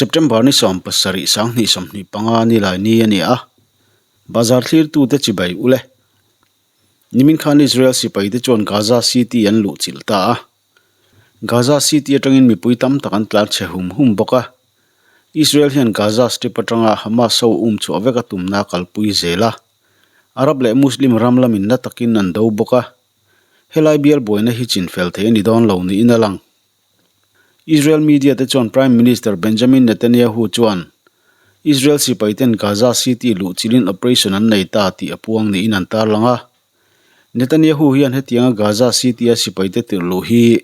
September ni 17 2025 nilai ni a ni a, bazar thlirtute chibai ule. Nimin khan Israel sipaite chuan Gaza City an luhchilh ta a. Gaza City atangin mipui tam tak an tlan chhe hum hum bawk a. Israel hian Gaza Strip atanga Hamas ho um chhuah vek a tumna a kalpui zel a. Arab leh Muslim ram lamin na takin an do bawk a. Helai bial buaina hi chinfel thei a ni dawn lo niin a lang. Israel media te chuan Prime Minister Benjamin Netanyahu chuan Israel sipaiten Gaza City luhchilhin operation an nei ta tih a puang niin an tarlang a. Netanyahu hian hetianga Gaza City-a sipaite tirh luh hi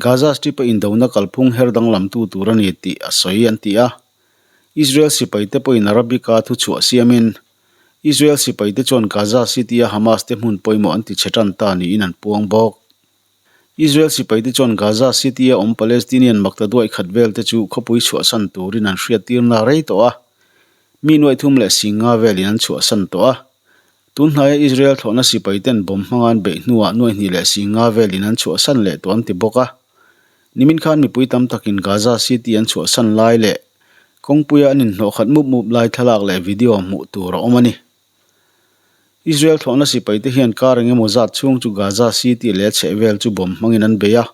Gaza Strip-a indona kalphung her danglamtu tur a ni tih a sawi an ti a. Israel sipaite pawhin Arabic-a thuchhuah siamin Israel sipaite chuan Gaza City-a Hamas te hmun pawimawh an tichhe tan ta niin an puang bawk. Israel sipaite chuan Gaza City-a awm Palestinian makta duai khat velte chu khawpui chhuahsan turin an hriattirna rei tawh a, mi nuaithum leh singa velin an chhuahsan tawh a. Tun hnaia Israel thlawhna sipaiten bomb hmanga an beih hnuah nuaihnih leh singa velin an chhuahsan leh tawh an ti bawk a. Nimin khan mipui tam takin Gaza City an chhuahsan lai leh kawngpuia an inhnawhkhat mup mup lai thlalak leh video hmuh tur a awm a ni. Israel thlawhna sipaite hian kar eng emaw zat chhung chu Gaza City leh a chhehvel chu bomb hmangin an bei a,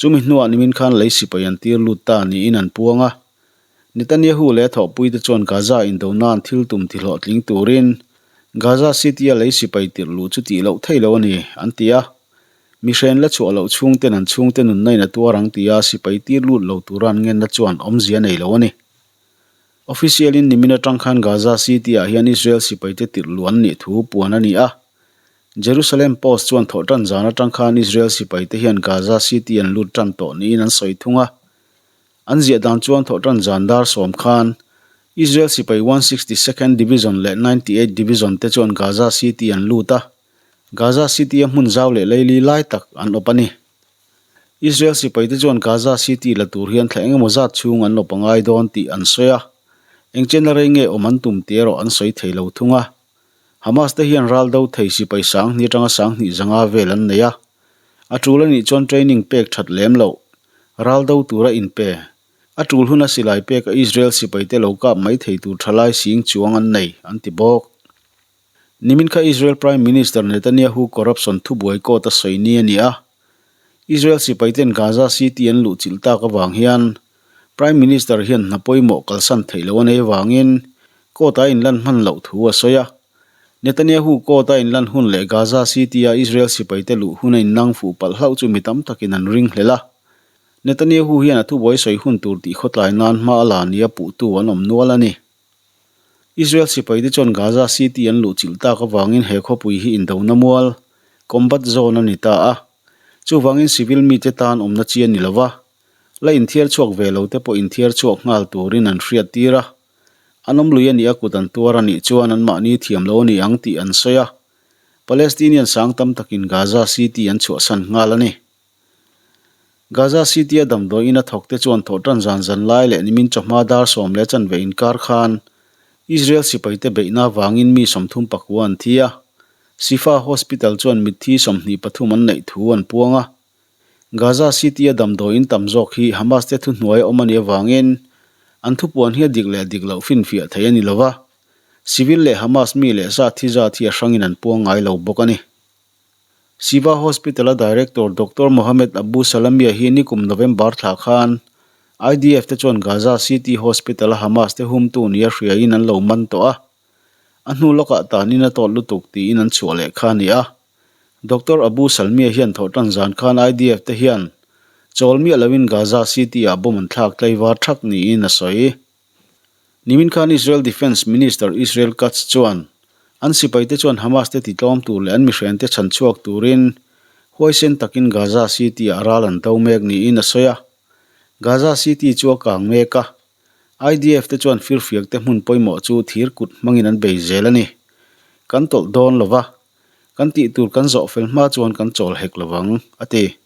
chumi hnuah nimin khan lei sipai an tir lut ta niin an puang a. Netanyahu leh a thawhpuite chuan Gaza indona'n thil tum tihlawhtling turin Gaza City-a lei sipai tirh luh chu tih loh thei lo a ni, an ti a. Mihren la chhuah loh chhungten an chhungte nunna in a tuar ang tia sipai tir lut lo tura an ngenna chuan awmzia nei lo a ni. Official-in nimin atang khan Gaza City-ah hian Israel sipaite tirh luh an nih thu puan a ni a. Jerusalem Post chuan thawh tan zan atang khan Israel sipaite hian Gaza City an lut tan tawh niin an sawi thung a. An ziah dan chuan thawh tan zan dar sawm khan Israel sipai 162nd Division leh 98 Division te chuan Gaza City an lut a, Gaza City-a hmun zau leh leili lai tak an awp a ni. Israel sipaite chuan Gaza City la tur hian thla engemaw zat chhung an lawp a ngai dawn tih an sawi a, eng chena rei nge awm an tum tih erawh an sawi thei lo thung a. Hamas te hian ral do thei sipai sanghnih atanga sanghnih zanga vel an nei a, a tul a nih chuan training pek that lem loh, ral do tura inpe, a tul huna silai peka Israel sipaite lo kap mai thei tur thalai sing chuang an nei, an ti bawk. Nimin kha Israel Prime Minister Netanyahu corruption thubuai court a sawi ni a ni a. Israel sipaiten Gaza City an luhchilh tak avang hian Prime Minister hian hna pawimawh kalsan theih loh a nei avangin court a inlan hman loh thu a sawi a. Netanyahu court a inlan hun leh Gaza City-a Israel sipaite luh hun a innang fuh palh hlauh chu mi tam takin an ringhlel a. Netanyahu hian a thubuai sawi hun tur tih khawtlai nan hma a la nia puhtu an awm nual a ni. Israel sipaite chuan Gaza City an luhchilh tak avangin he khawpui hi indona mual, combat zone, a ni ta a. Chuvangin civil mite tan awmna chi a ni lo va, la inthiar chhuak ve lo te pawh inthiar chhuak nghal turin an hriat tir a. An awm lui a nih a kut an tuar a nih chuan anmahni thiam lo a ni ang tih an sawi a. Palestinian sang tam takin Gaza City an chhuahsan nghal a ni. Gaza City-a damdawi ina thawkte chuan thawhtan zan zan lai leh nimin chawhma dar sawm leh chanve inkar khan Israel sipaite beihna avangin mi 30 pakua an thi a, Shifa Hospital chuan mitthi 23 an neih thu an puang a. Gaza City-a damdawi in tam zawk hi Hamas te thuhnuai a awm a nih avangin an thupuan hi a dik leh dik loh finfiah thei a ni lo va, civil leh Hamas mi leh sa thi zat hi a hrangin an puang ngai lo bawk a ni. Shifa Hospital-a Director Doctor Mohammed Abu Salamia hi nikum November thla khan IDF te chuan Gaza City Hospital-a Hamas te humtu nia hriain an lo man tawh a, a hnu lawkah tanin a tawt lutuk tiin an chhuah leh kha a ni a. Doctor Abu Salmia hian thawhtan zan khan IDF te hian chawl miah loin Gaza City-ah bomb an thlak tlaivar thak niin a sawi. Nimin khan Israel Defence Minister Israel Katz chuan an sipaite chuan Hamas te titlawm tur leh an mihrente chhan chhuak turin huaisen takin Gaza City-ah ral an do mek niin a sawi a. Gaza City chu a kang mek a, IDF te chuan firfiak te hmun pawimawh chu thir kut hmangin an bei zel a ni. Kan tawlh dawn lova, kan tih tur kan zawh fel hma chuan kan chawl hek lovang, a ti.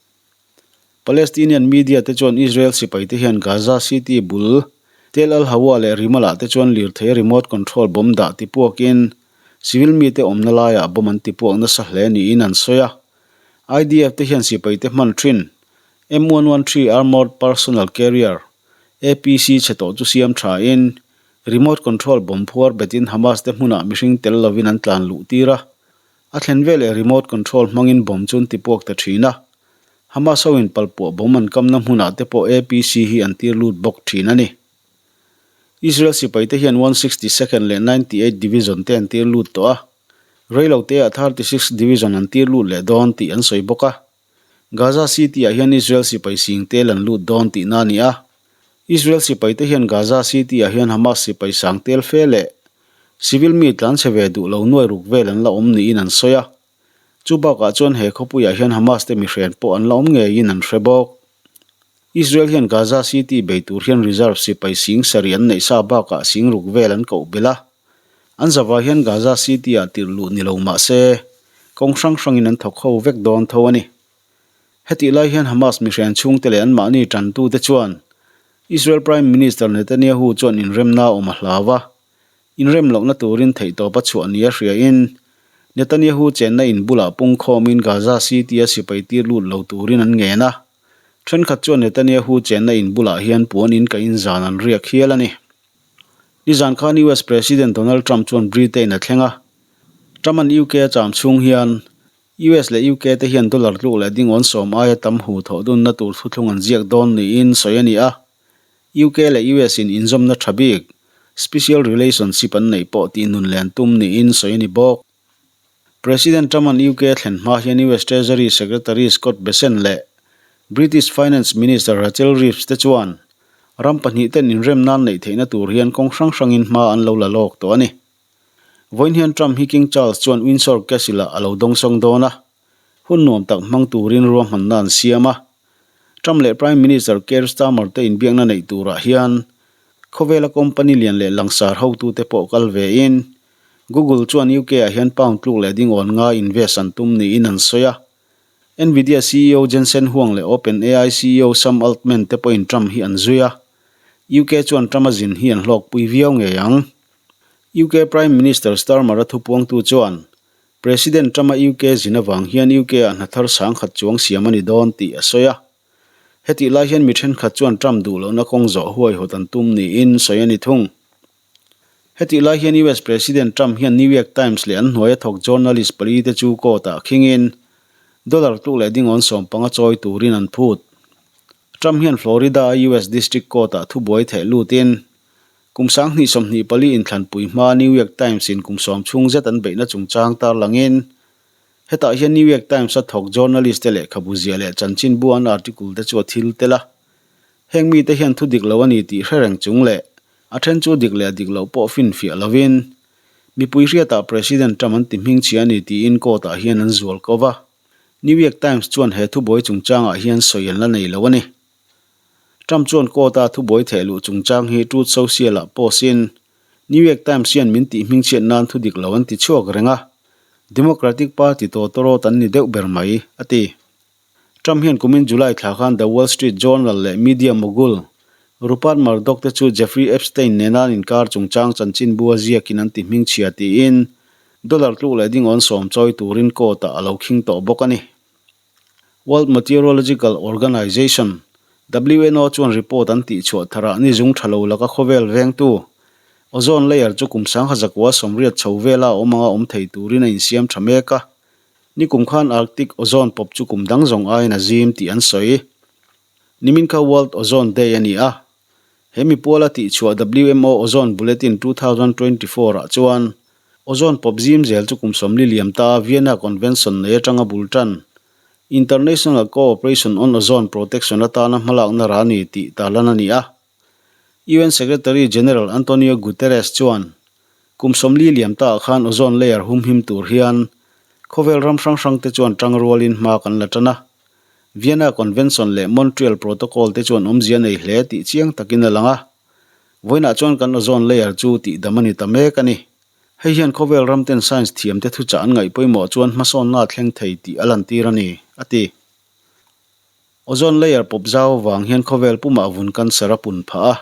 Palestinian media te chuan Israel sipaite hian Gaza City bul Tel al-Hawa leh Rimalah te chuan lirthei remote control bomb dah tipuakin civil mite awmna laiah bomb an tipuak nasa hle niin an sawi a. IDF te hian sipaite hman thin M113 Armoured Personnel Carrier, APC chhe tawh chu siam thain, remote control bomb phuar betin Hamas te hmunah mihring tel lovin an tlan luh tir a. A thlen veleh remote control hmangin bomb chu an tipuak ta thin a. Hamas hoin palpuah bomb an kamna hmunah te pawh APC hi an tir lut bawk thin a ni. Israel sipaite hian 162nd leh 98 Division te an tir lut tawh a. Reiloteah 36 Division an tir lut leh dawn tih an sawi bawk a. Gaza City-ah hian Israel sipai sing tel an lut dawn tihna a ni a. Israel sipaite hian Gaza City-ah hian Hamas sipai sang tel fe leh civil mi tlanchhe ve duh lo nuai ruk vel an la awm niin an sawi a. Chu bakah chuan he khawpuiah hian Hamas te mihren pawh an la awm ngeiin an hre bawk. Israel hian Gaza City bei tur hian reserve sipai sing sarih an neih sa bakah sing ruk vel an koh belh a. An zavai hian Gaza City-ah tirh luh ni lo mah se, kawng hrang hrangin an thawk ho vek dawn tho a ni. Hetih lai hian Hamas mihrian chhungte leh anmahni tantute chuan Israel Prime Minister Netanyahu chuan inremna awm a hlau a, inrem lohna turin theihtawp a chhuah nia hriain Netanyahu chenna in bulah pungkhawmin Gaza City-a sipai tir lut lo turin an ngen a. Thenkhat chuan Netanyahu chenna in bulah hian puan in kain zan an riak hial a ni. Nizan khan US President Donald Trump chuan Britain a thleng a, Trump-a'n UK a cham chhung hian US leh UK te hian dollar tluk leh dingawn sawm aia tam hu thawh dunna tur thuthlung an ziak dawn niin sawi a ni a. UK leh US in inzawmna tha bik, special relationship an neih pawh tihnun leh an tum niin sawi a ni bawk. President Trump-a'n UK a thlen hma hian US Treasury Secretary Scott Bessent leh British Finance Minister Rachel Reeves te chuan ram pahnihten inrem nan neih theihna tur hian kawng hrang hrangin hma an lo la lawk tawh a ni. Vawiin hian Trump hi King Charles chuan Windsor Castle-ah a lo dawngsawng dawn a, hun nuam tak hmang turin ruahmanna an siam a. Trump leh Prime Minister Keir Starmer te inbiakna neih turah hian khawvela company lian leh langsar hotute pawh kal vein Google chuan UK ah hian pound tluk leh dingawn nga invest an tum niin an sawi a. Nvidia ceo Jensen Huang leh OpenAI ceo Sam Altman te pawhin Trump hi an zui a. UK chuan Trump a zin hi an hlawkpui viau ngei ang. UK Prime Minister Starmer a thupuangtu chuan President Trump a UK zin avang hian UK ah hna thar sangkhat chuang siam a ni dawn tih a sawi a. Hetih lai hian mi thenkhat chuan Trump duh lohna kawng zawh huaihawt an tum niin sawi a ni thung. Hetih lai hian US President Trump hian New York Times leh an hnuaia thawk journalist pali te chu court-ah khingin dollar tluk leh dingawn sawmpanga chawi turin an phut. Trump hian Florida-a US District Court-ah thubuai theh lutin kum 2024 inthlanpui hmaa New York Times-in kum sawm chhung zet an beihna chungchang tarlangin hetah hian New York Times-a thawk journalist te lehkhabu ziah leh chanchinbu an article te chu a thil tel a. Heng mite hian thu dik lo a ni tih hre reng chung leh a then chu dik leh dik loh pawh finfiah lovin mipui hriatah President Trump an ti hmingchhia a ni tiin court-ah hian an zual ko va. New York Times chuan he thubuai chungchangah hian sawi an la nei lo a ni. Trump chuan court-a thubuai theh luh chungchang hi Truth Social-ah post-in New York Times hian min tih hmingchhiat nan thu dik lo an ti chhuak reng a, Democratic Party tawtawrawt an ni deuh ber mai, a ti. Trump hian kumin July thla khan The Wall Street Journal leh media mogul Rupert Murdoch te chu Jeffrey Epstein nena an inkar chungchang chanchinbu a ziakin an ti hmingchhia tiin dollar tluk leh dingawn sawm chawi turin court-ah a lo khing tawh bawk a ni. World Meteorological Organization, WNO, chuan report an tihchhuah tharah ni zung tha lo laka khawvel vengtu ozone layer chu kum 1980 chho vela a awm anga awm thei turin a insiam tha mek a. Nikum khan Arctic ozone pawp chu kum dang zawng aiin a zim tih an sawi. Nimin kha World Ozone Day a ni a. He mipuala tihchhuah WMO Ozone Bulletin 2024 ah chuan ozone pawp zim zel chu kum 40 liam ta Vienna Convention nei atanga bul tan International Cooperation on Ozone Protection atana hmalakna ra ni tih tarlan a ni a. UN Secretary General Antonio Guterres chuan kum 40 liam ta ah khan ozone layer humhim tur hian khawvel ram hrang hrang te chuan tang rualin hma kan la tan a. Vienna Convention leh Montreal Protocol te chuan awmzia nei hle tih chiang takin a lang a. Vawiinah chuan kan ozone layer chu tihdam a ni ta mek a ni. Hei hian khawvel ram ten science thiam te thuchah an ngaih pawimawh chuan hmasawnna a thleng thei tih a lantir a ni, a ti. Ozone layer pawp zau avang hian khawvel pumah vun cancer a pun phah a.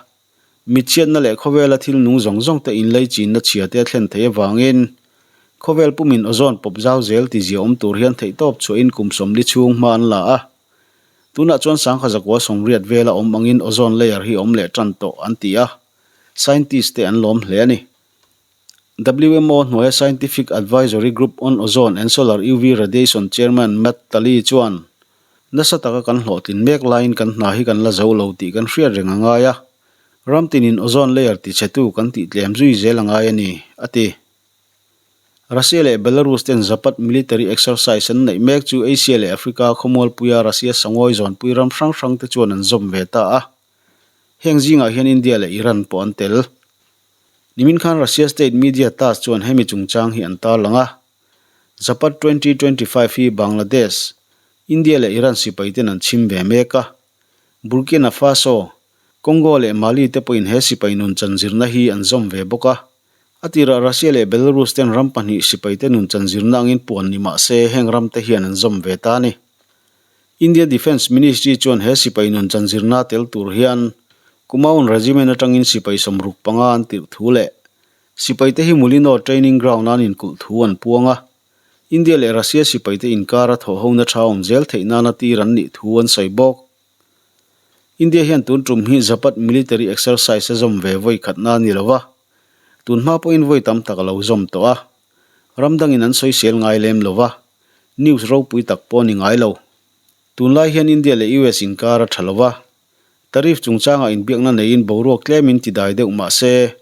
Mitchhiatna leh khawvela thil nung zawng zawng te inlei chinna chhia te a thlen theih avangin khawvel pumin ozone pawp zau zel ti zia awm tur hian theihtawp chhuahin kum 40 chhung hma an la a. Tunah chuan sangha zakua sawmriat vela awm angin ozone layer hi awm leh tan tawh an ti a, scientist te an lawm hle a ni. WMO hnuaia Scientific Advisory Group on Ozone and Solar UV Radiation Chairman Matt Talley chuan, Nasa taka kan hlawhtlin mek laiin kan hna hi kan la zo lo tih kan hriat reng a ngai a, ram tinin ozone layer tichhetu kan tih tlem zui zel a ngai a ni, a ti. Russia leh Belarus ten Zapad military exercise an neih mek chu Asia leh Africa khawmualpuia Russia sangawi zawnpui ram hrang hrang te chuan an zawm ve ta a. Heng zingah hian India leh Iran pawh an tel. Nimin khan Russia state media Tass chuan hemi chungchang hi an tarlang a. Zapad 2025 hi Bangladesh, India leh Iran sipai ten an chhim ve mek a. Burkina Faso, Congo leh Mali te pawhin he sipai nun chanzirna hi an zawm ve bawk a. A tirah Russia leh Belarus ten ram pahnih sipaite nun chanzirna angin puan ni mah se heng ramte hian an zawm ve ta a ni. India Defence Ministry chuan he sipai nun chanzirna tel tur hian Kumaon Regiment atangin sipai 65 an tirh thu leh sipaite hi Mulino Training Ground a an inkulh thu an puang a. India leh Russia sipaite inkara thawhhona tha awm zel theih nana tir an nih thu an sawi bawk. India hian tun tum hi Zapad military exercise a zawm ve vawi khatna a ni lo va, tun hma pawhin vawi tam tak a lo zawm tawh a, ram dangin an sawisel ngai lem lo va, news ropui tak pawh a ni ngai lo. Tunlai hian India leh US inkar a tha lo va, tariff chungchangah inbiakna neiin boruak tlemin ti dai deuh mah se,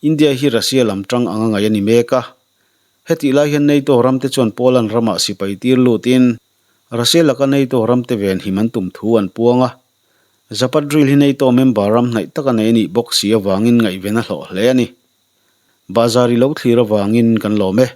India hi Russia lam tang anga ngaih a ni mek a. Hetih lai hian NATO ramte chuan Poland ramah sipai tir lutin, Russia laka NATO ramte venhim an tum thu an puang a, Zapad drill hi NATO member ram hnaih taka nei a nih bawk si avangin ngaihven a hlawh hle a ni. Bahzar i lo thlir avangin kan lawm e.